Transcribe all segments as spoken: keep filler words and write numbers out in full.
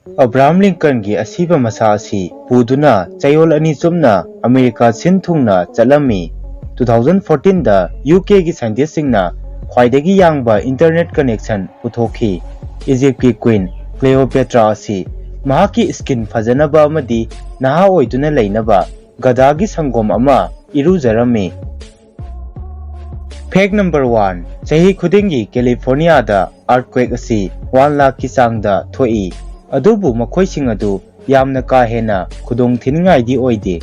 Abraham ꯂꯤꯡꯀꯟꯒꯤ ꯑꯁꯤꯕ ꯃꯁꯥ ꯑꯁꯤ ꯄꯨꯗꯨꯅ ꯆꯌꯣꯜ ꯑꯅꯤ ꯆꯨꯞꯅ ꯑꯃꯦꯔꯤꯀꯥ ꯁꯤꯟ ꯊꯨꯡꯅ ꯆꯠꯂꯝꯃꯤ꯫ ꯇꯨ ꯊꯥꯎꯖꯟ ꯐꯣꯔꯇꯤꯟꯗ ꯌꯨ ꯀꯦꯒꯤ ꯁꯥꯏꯟꯇꯤꯁꯁꯤꯡꯅ ꯈ꯭ꯋꯥꯏꯗꯒꯤ ꯌꯥꯡꯕ ꯏꯟꯇꯔꯅꯦꯠ ꯀꯅꯦꯛꯁꯟ ꯄꯨꯊꯣꯛꯈꯤ꯫ ꯏꯖꯤꯞꯀꯤ ꯀ꯭ꯋꯤꯟ ꯀ꯭ꯂꯦꯑꯣꯄꯦꯇ꯭ꯔꯥ ꯑꯁꯤ ꯃꯍꯥꯛꯀꯤ ꯁ꯭ꯀꯤꯟ ꯐꯖꯅꯕ ꯑꯃꯗꯤ ꯅꯍꯥ ꯑꯣꯏꯗꯨꯅ ꯂꯩꯅꯕ ꯒꯙꯥꯒꯤ ꯁꯪꯒꯣꯝ ꯑꯃ ꯏꯔꯨꯖꯔꯝꯃꯤ꯫ ꯐꯦꯛ ꯅꯝꯕꯔ ꯋꯥꯟ, ꯆꯍꯤ ꯈꯨꯗꯤꯡꯒꯤ ꯀꯦꯂꯤꯐꯣꯔꯅꯤꯌꯥꯗ ꯑꯥꯔꯠꯀ꯭ꯋꯦꯛ ꯑꯁꯤ ꯋꯥꯟ ꯂꯥꯈꯀꯤ ꯆꯥꯡꯗ ꯊꯣꯛꯏ, ꯑꯗꯨꯕꯨ ꯃꯈꯣꯏꯁꯤꯡ ꯑꯗꯨ ꯌꯥꯝꯅ ꯀꯥ ꯍꯦꯟꯅ ꯈꯨꯗꯣꯡ ꯊꯤꯅꯤꯡꯉꯥꯏꯗꯤ ꯑꯣꯏꯗꯦ꯫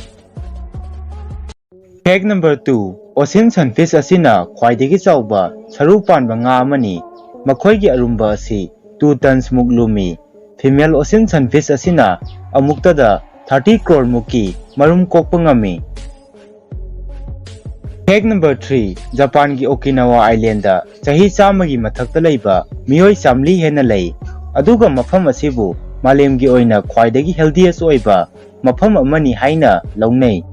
ꯐꯦꯛ ꯅꯝꯕꯔ ꯇꯨ, ꯑꯣꯁꯤꯟ ꯁꯟꯐꯤꯁ ꯑꯁꯤꯅ ꯈ꯭ꯋꯥꯏꯗꯒꯤ ꯆꯥꯎꯕ ꯁꯔꯨ ꯄꯥꯟꯕ ꯉꯥ ꯑꯃꯅꯤ꯫ ꯃꯈꯣꯏꯒꯤ ꯑꯔꯨꯝꯕ ꯑꯁꯤ ꯇꯨ ꯇꯟꯁ ꯃꯨꯛ ꯂꯨꯝꯃꯤ꯫ ꯐꯤꯃꯦꯜ ꯑꯣꯁꯤꯟ ꯁꯟꯐꯤꯁ ꯑꯁꯤꯅ ꯑꯃꯨꯛꯇꯗ ꯊꯥꯔꯇꯤ ꯀ꯭ꯔꯣꯔ ꯃꯨꯛꯀꯤ ꯃꯔꯨꯝ ꯀꯣꯛꯄ ꯉꯝꯃꯤ꯫ ꯐꯦꯛ ꯅꯝꯕꯔ ꯊ꯭ꯔꯤ, ꯖꯄꯥꯟꯒꯤ ꯑꯣꯀꯤꯅꯥꯋꯥ ꯑꯥꯏꯂꯦꯟꯗ ꯆꯍꯤ ꯆꯥꯝꯃꯒꯤ ꯃꯊꯛꯇ ꯂꯩꯕ ꯃꯤꯑꯣꯏ ꯆꯥꯝꯃꯔꯤ ꯍꯦꯟꯅ ꯂꯩ, ꯑꯗꯨꯒ ꯃꯐꯝ ꯑꯁꯤꯕꯨ ꯃꯥꯂꯦꯝꯒꯤ ꯑꯣꯏꯅ ꯈ꯭ꯋꯥꯏꯗꯒꯤ ꯍꯦꯜꯗꯤꯌꯦꯁ ꯑꯣꯏꯕ ꯃꯐꯝ ꯑꯃꯅꯤ ꯍꯥꯏꯅ ꯂꯧꯅꯩ꯫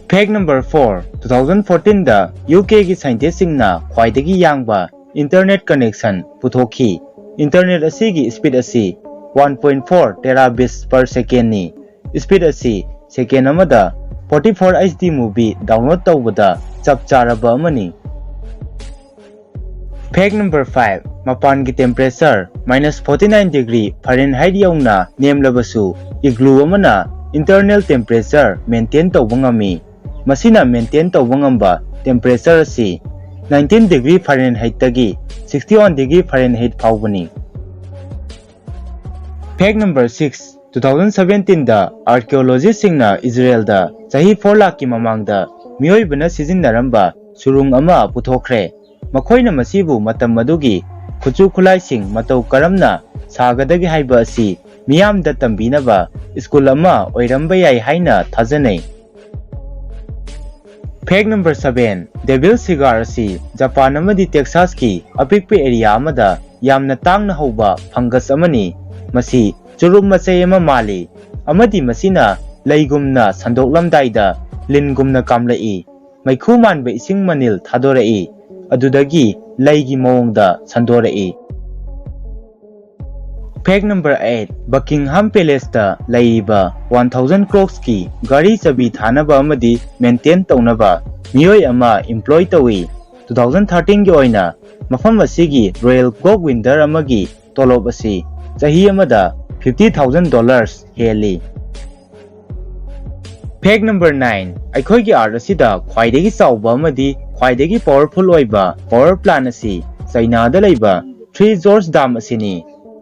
Fact number four, two thousand ꯐꯣꯔꯇꯤꯟꯗ ꯌꯨ ꯀꯦꯒꯤ ꯁꯥꯏꯟꯇꯤꯁꯁꯤꯡꯅ ꯈ꯭ꯋꯥꯏꯗꯒꯤ ꯌꯥꯡꯕ ꯏꯟꯇꯔꯅꯦꯠ ꯀꯅꯦꯛꯁꯟ ꯄꯨꯊꯣꯛꯈꯤ꯫ ꯏꯟꯇꯔꯅꯦꯠ ꯑꯁꯤꯒꯤ ꯁ꯭ꯄꯤꯗ ꯑꯁꯤ one point four terabits per ꯁꯦꯀꯦꯟꯅꯤ꯫ ꯁ꯭ꯄꯤꯗ ꯑꯁꯤ ꯁꯦꯀꯦꯟ ꯑꯃꯗ forty four H D movie download ꯇꯧꯕꯗ ꯆꯞ ꯆꯥꯔꯕ ꯑꯃꯅꯤ꯫ ꯐꯦꯛ ꯅꯝꯕꯔ ꯐꯥꯏꯚ, ꯃꯄꯥꯟꯒꯤ temperature minus forty nine degree Fahrenheit ꯌꯧꯅ ꯅꯦꯝꯂꯕꯁꯨ, ꯏꯒ꯭ꯂꯨ ꯑꯃꯅ ꯏꯟꯇꯔꯅꯦꯜ ꯇꯦꯝꯄꯔꯦꯆꯔ ꯃꯦꯟꯇꯦꯟ ꯇꯧꯕ ꯉꯝꯃꯤ꯫ ꯃꯁꯤꯅ ꯃꯦꯟꯇꯦꯟ ꯇꯧꯕ ꯉꯝꯕ ꯇꯦꯝꯄꯔꯦꯆꯔ ꯑꯁꯤ ꯅꯥꯏꯟꯇꯤꯟ ꯗꯤꯒ꯭ꯔꯤ ꯐꯥꯔꯦꯟꯍꯥꯏꯠꯇꯒꯤ ꯁꯤꯛꯁꯇꯤ ꯋꯥꯟ ꯗꯤꯒ꯭ꯔꯤ ꯐꯥꯔꯦꯟꯍꯥꯏꯠ ꯐꯥꯎꯕꯅꯤ꯫ Fact number six, two thousand ꯁꯚꯦꯟꯇꯤꯟꯗ ꯑꯥꯔꯀꯤꯑꯣꯂꯣꯖꯤꯁꯁꯤꯡꯅ ꯏꯖꯔꯦꯜꯗ ꯆꯍꯤ ꯐꯣꯔ ꯂꯥꯈꯀꯤ ꯃꯃꯥꯡꯗ ꯃꯤꯑꯣꯏꯕꯅ ꯁꯤꯖꯤꯟꯅꯔꯝꯕ ꯁꯨꯔꯨꯡ ꯑꯃ ꯄꯨꯊꯣꯛꯈ꯭ꯔꯦ꯫ ꯃꯈꯣꯏꯅ ꯃꯁꯤꯕꯨ ꯃꯇꯝ ꯑꯗꯨꯒꯤ ꯈꯨꯠꯁꯨ ꯈꯨꯠꯂꯥꯏꯁꯤꯡ ꯃꯇꯧ ꯀꯔꯝꯅ ꯁꯥꯒꯗꯒꯦ ꯍꯥꯏꯕ ꯑꯁꯤ ꯃꯤꯌꯥꯝꯗ ꯇꯝꯕꯤꯅꯕ ꯁ꯭ꯀꯨꯜ ꯑꯃ ꯑꯣꯏꯔꯝꯕ ꯌꯥꯏ ꯍꯥꯏꯅ ꯊꯥꯖꯅꯩ꯫ ꯐꯦꯛ ꯅꯝꯕꯔ ꯁꯚꯦꯟ, ꯗꯦꯚꯤꯜ ꯁꯤꯒꯥꯔ ꯑꯁꯤ ꯖꯄꯥꯟ ꯑꯃꯗꯤ ꯇꯦꯛꯁꯥꯁꯀꯤ ꯑꯄꯤꯛꯄ ꯑꯦꯔꯤꯌꯥ ꯑꯃꯗ ꯌꯥꯝꯅ ꯇꯥꯡꯅ ꯍꯧꯕ ꯐꯪꯒꯁ ꯑꯃꯅꯤ꯫ ꯃꯁꯤ ꯆꯨꯔꯨꯞ ꯃꯆꯩ ꯑꯃ ꯃꯥꯜꯂꯤ ꯑꯃꯗꯤ ꯃꯁꯤꯅ ꯂꯩꯒꯨꯝꯅ ꯁꯟꯗꯣꯛꯂꯝꯗꯥꯏꯗ ꯂꯤꯟꯒꯨꯝꯅ ꯀꯥꯝꯂꯛꯏ꯫ ꯃꯩꯈꯨ ꯃꯥꯟꯕ ꯏꯁꯤꯡ ꯃꯅꯤꯜ ꯊꯥꯗꯣꯔꯛꯏ, ꯑꯗꯨꯗꯒꯤ ꯂꯩꯒꯤ ꯃꯑꯣꯡꯗ ꯁꯟꯗꯣꯔꯛꯏ꯫ Fact number eight, Buckingham Palaceꯇ ꯂꯩꯔꯤꯕ one thousand crores ꯀꯤ ꯒꯥꯔꯤ ꯆꯥꯕꯤ ꯊꯥꯅꯕ ꯑꯃꯗꯤ maintain ꯇꯧꯅꯕ ꯃꯤꯑꯣꯏ ꯑꯃ employ ꯇꯧꯏ꯫ Two thousand thirteen ꯒꯤ ꯑꯣꯏꯅ ꯃꯐꯝ ꯑꯁꯤꯒꯤ royal clock winner ꯑꯃꯒꯤ ꯇꯣꯂꯣꯞ ꯑꯁꯤ ꯆꯍꯤ ꯑꯃꯗ fifty thousand dollars ꯍꯦꯜꯂꯤ꯫ Fact number nine, ꯑꯩꯈꯣꯏꯒꯤ earth ꯑꯁꯤꯗ ꯈ꯭ꯋꯥꯏꯗꯒꯤ ꯆꯥꯎꯕ ꯑꯃꯗꯤ ꯈ꯭ꯋꯥꯏꯗꯒꯤ powerful ꯑꯣꯏꯕ power plant ꯑꯁꯤ ꯆꯩꯅꯥꯗ ꯂꯩꯕ Three Gorges Dam ꯑꯁꯤꯅꯤ꯫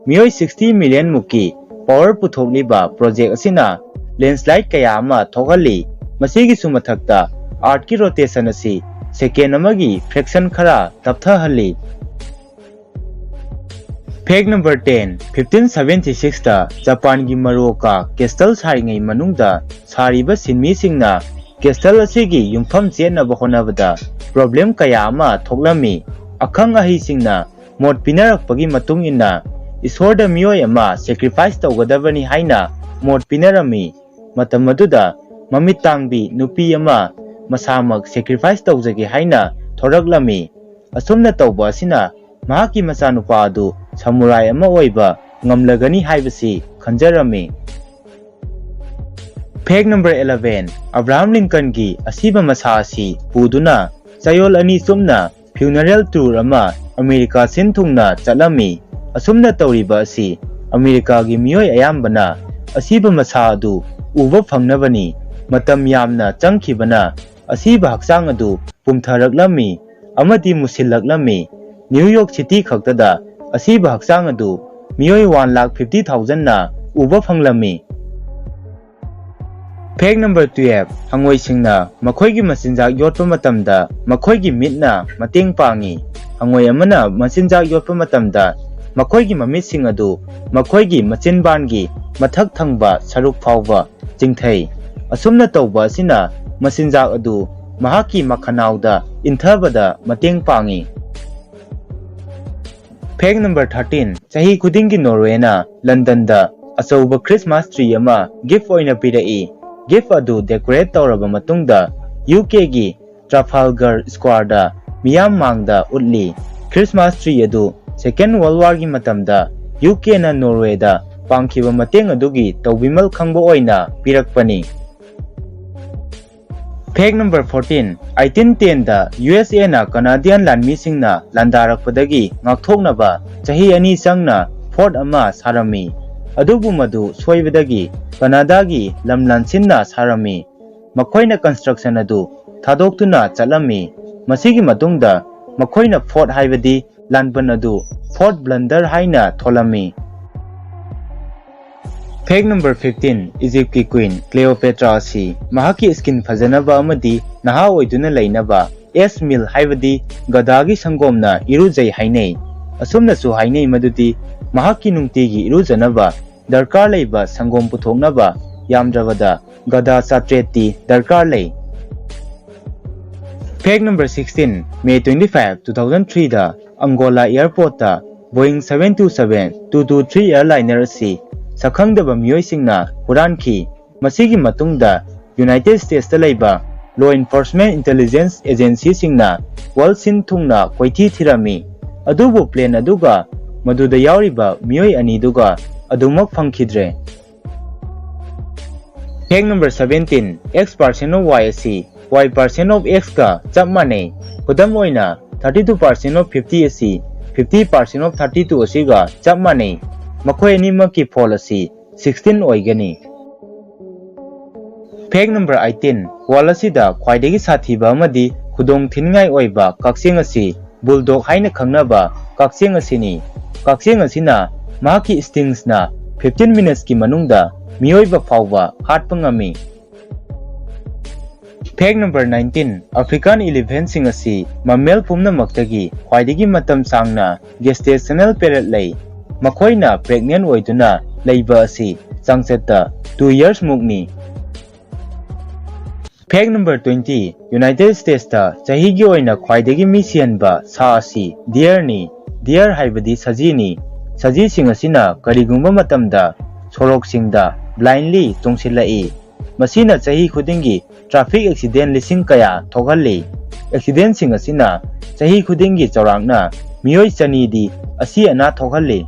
ꯃꯤꯑꯣꯏ sixty million ꯃꯨꯛꯀꯤ power ꯄꯨꯊꯣꯛꯂꯤꯕ project ꯑꯁꯤꯅ landslide ꯀꯌꯥ ꯑꯃ ꯊꯣꯛꯍꯜꯂꯤ꯫ ꯃꯁꯤꯒꯤꯁꯨ ꯃꯊꯛꯇ earth ꯀꯤ rotation ꯑꯁꯤ second ꯑꯃꯒꯤ fraction ꯈꯔ ꯇꯞꯊꯍꯜꯂꯤ꯫ Fact number ten, fifteen seventy six ꯇ ꯖꯄꯥꯟꯒꯤ ꯃꯔꯨꯑꯣꯀꯥ castle ꯁꯥꯔꯤꯉꯩ ꯃꯅꯨꯡꯗ ꯁꯥꯔꯤꯕ ꯁꯤꯟꯃꯤꯁꯤꯡꯅ castle ꯑꯁꯤꯒꯤ ꯌꯨꯝꯐꯝ ꯆꯦꯠꯅꯕ ꯍꯣꯠꯅꯕꯗ problem ꯀꯌꯥ ꯑꯃ ꯊꯣꯛꯂꯝꯃꯤ꯫ ꯑꯈꯪ ꯑꯍꯩꯁꯤꯡꯅ ꯃꯣꯠ ꯄꯤꯅꯔꯛꯄꯒꯤ ꯃꯇꯨꯡ ꯏꯟꯅ ꯏꯁꯣꯔꯗ ꯃꯤꯑꯣꯏ ꯑꯃ sacrifice ꯇꯧꯒꯗꯕꯅꯤ ꯍꯥꯏꯅ ꯃꯣꯠ ꯄꯤꯅꯔꯝꯃꯤ꯫ ꯃꯇꯝ ꯑꯗꯨꯗ ꯃꯃꯤꯠ ꯇꯥꯡꯕꯤ ꯅꯨꯄꯤ ꯑꯃ ꯃꯁꯥꯃꯛ sacrifice ꯇꯧꯖꯒꯦ ꯍꯥꯏꯅ ꯊꯣꯔꯛꯂꯝꯃꯤ꯫ ꯑꯁꯨꯝꯅ ꯇꯧꯕ ꯑꯁꯤꯅ ꯃꯍꯥꯛꯀꯤ ꯃꯆꯥꯅꯨꯄꯥ ꯑꯗꯨ samurai ꯑꯃ ꯑꯣꯏꯕ ꯉꯝꯂꯒꯅꯤ ꯍꯥꯏꯕꯁꯤ ꯈꯟꯖꯔꯝꯃꯤ꯫ Fact number eleven, ꯑꯕ꯭ꯔꯥꯍꯝ ꯂꯤꯡꯀꯟꯒꯤ ꯑꯁꯤꯕ ꯃꯁꯥ ꯑꯁꯤ ꯄꯨꯗꯨꯅ ꯆꯌꯣꯜ ꯑꯅꯤ ꯆꯨꯞꯅ funeral tour ꯑꯃ ꯑꯃꯦꯔꯤꯀꯥ ꯁꯤꯟ ꯊꯨꯡꯅ ꯆꯠꯂꯝꯃꯤ꯫ ꯑꯁꯨꯝꯅ ꯇꯧꯔꯤꯕ ꯑꯁꯤ ꯑꯃꯦꯔꯤꯀꯥꯒꯤ ꯃꯤꯑꯣꯏ ꯑꯌꯥꯝꯕꯅ ꯑꯁꯤꯕ ꯃꯁꯥ ꯑꯗꯨ ꯎꯕ ꯐꯪꯅꯕꯅꯤ꯫ ꯃꯇꯝ ꯌꯥꯝꯅ ꯆꯪꯈꯤꯕꯅ ꯑꯁꯤꯕ ꯍꯛꯆꯥꯡ ꯑꯗꯨ ꯄꯨꯝꯊꯔꯛꯂꯝꯃꯤ ꯑꯃꯗꯤ ꯃꯨꯁꯤꯜꯂꯛꯂꯝꯃꯤ꯫ ꯅ꯭ꯌꯨ ꯌꯣꯔꯛ ꯁꯤꯇꯤ ꯈꯛꯇꯗ ꯑꯁꯤꯕ ꯍꯛꯆꯥꯡ ꯑꯗꯨ ꯃꯤꯑꯣꯏ one lakh fifty thousand ꯅ ꯎꯕ ꯐꯪꯂꯝꯃꯤ꯫ Fact number twelve, ꯍꯉꯣꯏꯁꯤꯡꯅ ꯃꯈꯣꯏꯒꯤ ꯃꯆꯤꯟꯖꯥꯛ ꯌꯣꯠꯄ ꯃꯇꯝꯗ ꯃꯈꯣꯏꯒꯤ ꯃꯤꯠꯅ ꯃꯇꯦꯡ ꯄꯥꯡꯏ꯫ ꯍꯉꯣꯏ ꯑꯃꯅ ꯃꯆꯤꯟꯖꯥꯛ ꯌꯣꯠꯄ ꯃꯇꯝꯗ ꯃꯈꯣꯏꯒꯤ ꯃꯃꯤꯠꯁꯤꯡ ꯑꯗꯨ ꯃꯈꯣꯏꯒꯤ ꯃꯆꯤꯟꯕꯥꯟꯒꯤ ꯃꯊꯛ ꯊꯪꯕ ꯁꯔꯨꯛ ꯐꯥꯎꯕ ꯆꯤꯡꯊꯩ꯫ ꯑꯁꯨꯝꯅ ꯇꯧꯕ ꯑꯁꯤꯅ ꯃꯆꯤꯟꯖꯥꯛ ꯑꯗꯨ ꯃꯍꯥꯛꯀꯤ ꯃꯈꯅꯥꯎꯗ ꯏꯟꯊꯕꯗ ꯃꯇꯦꯡ ꯄꯥꯡꯏ꯫ Fact number thirteen, ꯆꯍꯤ ꯈꯨꯗꯤꯡꯒꯤ ꯅꯣꯔꯋꯦꯅ ꯂꯟꯗꯟꯗ ꯑꯆꯧꯕ Christmas tree ꯑꯃ gift ꯑꯣꯏꯅ ꯄꯤꯔꯛꯏ꯫ Gift ꯑꯗꯨ decorate ꯇꯧꯔꯕ ꯃꯇꯨꯡꯗ U K ꯒꯤ Trafalgar Square ꯗ ꯃꯤꯌꯥꯝ ꯃꯥꯡꯗ ꯎꯠꯂꯤ꯫ Christmas tree ꯑꯗꯨ Second World War ꯒꯤ ꯃꯇꯝꯗ ꯌꯨ ꯀꯦꯅ ꯅꯣꯔꯋꯦꯗ ꯄꯥꯡꯈꯤꯕ ꯃꯇꯦꯡ ꯑꯗꯨꯒꯤ ꯇꯧꯕꯤꯃꯜ ꯈꯪꯕ ꯑꯣꯏꯅ ꯄꯤꯔꯛꯄꯅꯤ꯫ Fact number fourteen, eighteen ten ꯗ ꯌꯨ ꯑꯦꯁ ꯑꯦꯅ ꯀꯅꯥꯗꯤꯌꯥꯟ ꯂꯥꯟꯃꯤꯁꯤꯡꯅ ꯂꯥꯟꯗꯥꯔꯛꯄꯗꯒꯤ ꯉꯥꯛꯊꯣꯛꯅꯕ ꯆꯍꯤ ꯑꯅꯤ ꯆꯪꯅ ꯐꯣꯔꯠ ꯑꯃ ꯁꯥꯔꯝꯃꯤ꯫ ꯑꯗꯨꯕꯨ ꯃꯗꯨ ꯁꯣꯏꯕꯗꯒꯤ ꯀꯅꯥꯗꯥꯒꯤ ꯂꯝ ꯂꯥꯟꯁꯤꯟꯅ ꯁꯥꯔꯝꯃꯤ꯫ ꯃꯈꯣꯏꯅ construction ꯑꯗꯨ ꯊꯥꯗꯣꯛꯇꯨꯅ ꯆꯠꯂꯝꯃꯤ꯫ ꯃꯁꯤꯒꯤ ꯃꯇꯨꯡꯗ ꯃꯈꯣꯏꯅ ꯐꯣꯔꯠ ꯍꯥꯏꯕꯗꯤ ꯂꯥꯟꯕꯟ ꯑꯗꯨ ꯐꯣꯔꯠ ꯕ꯭ꯂꯟꯗꯔ ꯍꯥꯏꯅ ꯊꯣꯜꯂꯝꯃꯤ꯫ Fact number fifteen, ꯏꯖꯤꯞꯀꯤ queen Cleopatra ꯑꯁꯤ ꯃꯍꯥꯛꯀꯤ skin ꯐꯖꯅꯕ ꯑꯃꯗꯤ ꯅꯍꯥ ꯑꯣꯏꯗꯨꯅ ꯂꯩꯅꯕ ꯑꯦꯁ ꯃꯤꯜ ꯍꯥꯏꯕꯗꯤ ꯒꯙꯥꯒꯤ ꯁꯪꯒꯣꯝꯅ ꯏꯔꯨꯖꯩ ꯍꯥꯏꯅꯩ꯫ ꯑꯁꯨꯝꯅꯁꯨ ꯍꯥꯏꯅꯩ ꯃꯗꯨꯗꯤ ꯃꯍꯥꯛꯀꯤ ꯅꯨꯡꯇꯤꯒꯤ ꯏꯔꯨꯖꯅꯕ ꯗꯔꯀꯥꯔ ꯂꯩꯕ ꯁꯪꯒꯣꯝ ꯄꯨꯊꯣꯛꯅꯕ ꯌꯥꯝꯗ꯭ꯔꯕꯗ ꯒꯙꯥ ꯆꯥꯇ꯭ꯔꯦꯠꯇꯤ ꯗꯔꯀꯥꯔ ꯂꯩ꯫ Fact number sixteen, May twenty five, two thousand three ꯗ ꯑꯪꯒꯣꯂꯥ airport ꯇ Boeing seven two seven two two three airliner ꯑꯁꯤ ꯁꯛꯈꯪꯗꯕ ꯃꯤꯑꯣꯏꯁꯤꯡꯅ ꯍꯨꯔꯥꯟꯈꯤ꯫ ꯃꯁꯤꯒꯤ ꯃꯇꯨꯡꯗ United States ꯇ ꯂꯩꯕ law enforcement intelligence agency ꯁꯤꯡꯅ ꯋꯥꯔꯜ ꯁꯤꯟ ꯊꯨꯡꯅ ꯀꯣꯏꯊꯤ ꯊꯤꯔꯝꯃꯤ, ꯑꯗꯨꯕꯨ plane ꯑꯗꯨꯒ ꯃꯗꯨꯗ ꯌꯥꯎꯔꯤꯕ ꯃꯤꯑꯣꯏ ꯑꯅꯤꯗꯨꯒ ꯑꯗꯨꯃꯛ ꯐꯪꯈꯤꯗ꯭ꯔꯦ꯫ Fact number seventeen, x percent of y ꯑꯁꯤ y percent of x ꯀ ꯆꯞ ꯃꯥꯟꯅꯩ꯫ ꯈꯨꯗꯝ ꯑꯣꯏꯅ, thirty two percent of fifty ꯑꯁꯤ fifty percent of thirty two ꯑꯁꯤꯒ ꯆꯞ ꯃꯥꯟꯅꯩ꯫ ꯃꯈꯣꯏ ꯑꯅꯤꯃꯛꯀꯤ ꯐꯣꯜ ꯑꯁꯤ sixteen ꯑꯣꯏꯒꯅꯤ꯫ Fact number eighteen, world ꯑꯁꯤꯗ ꯈ꯭ꯋꯥꯏꯗꯒꯤ ꯁꯥꯊꯤꯕ ꯑꯃꯗꯤ ꯈꯨꯗꯣꯡ ꯊꯤꯅꯤꯡꯉꯥꯏ ꯑꯣꯏꯕ ꯀꯛꯆꯦꯡ ꯑꯁꯤ bulldog ꯍꯥꯏꯅ ꯈꯪꯅꯕ ꯀꯛꯆꯦꯡ ꯑꯁꯤꯅꯤ꯫ ꯀꯛꯆꯦꯡ ꯑꯁꯤꯅ ꯃꯍꯥꯛꯀꯤ stingsꯅ fifteen minutesꯀꯤ ꯃꯅꯨꯡꯗ ꯃꯤꯑꯣꯏꯕ ꯐꯥꯎꯕ ꯍꯥꯠꯄ ꯉꯝꯃꯤ꯫ Fact number nineteen, African elephantꯁꯤꯡ ꯑꯁꯤ mammal ꯄꯨꯝꯅꯃꯛꯇꯒꯤ ꯈ꯭ꯋꯥꯏꯗꯒꯤ ꯃꯇꯝ ꯁꯥꯡꯅ gestational period ꯂꯩ꯫ ꯃꯈꯣꯏꯅ pregnant ꯑꯣꯏꯗꯨꯅ ꯂꯩꯕ ꯑꯁꯤ ꯆꯥꯡꯆꯠꯇ two years ꯃꯨꯛꯅꯤ꯫ Fact number twenty, United States ꯇ ꯆꯍꯤꯒꯤ ꯑꯣꯏꯅ ꯈ꯭ꯋꯥꯏꯗꯒꯤ ꯃꯤ ꯁꯤꯍꯟꯕ ꯁꯥ ꯑꯁꯤ deerꯅꯤ꯫ Deer ꯍꯥꯏꯕꯗꯤ ꯁꯖꯤꯅꯤ꯫ ꯁꯖꯤꯁꯤꯡ ꯑꯁꯤꯅ ꯀꯔꯤꯒꯨꯝꯕ ꯃꯇꯝꯗ ꯁꯣꯔꯣꯛꯁꯤꯡꯗ blindly ꯇꯣꯡꯁꯤꯜꯂꯛꯏ꯫ ꯃꯁꯤꯅ ꯆꯍꯤ ꯈꯨꯗꯤꯡꯒꯤ traffic accident ꯂꯤꯁꯤꯡ ꯀꯌꯥ ꯊꯣꯛꯍꯜꯂꯤ꯫ Accidentꯁꯤꯡ ꯑꯁꯤꯅ ꯆꯍꯤ ꯈꯨꯗꯤꯡꯒꯤ ꯆꯥꯎꯔꯥꯛꯅ ꯃꯤꯑꯣꯏ ꯆꯅꯤꯗꯤ ꯑꯁꯤ ꯑꯅꯥ ꯊꯣꯛꯍꯜꯂꯤ꯫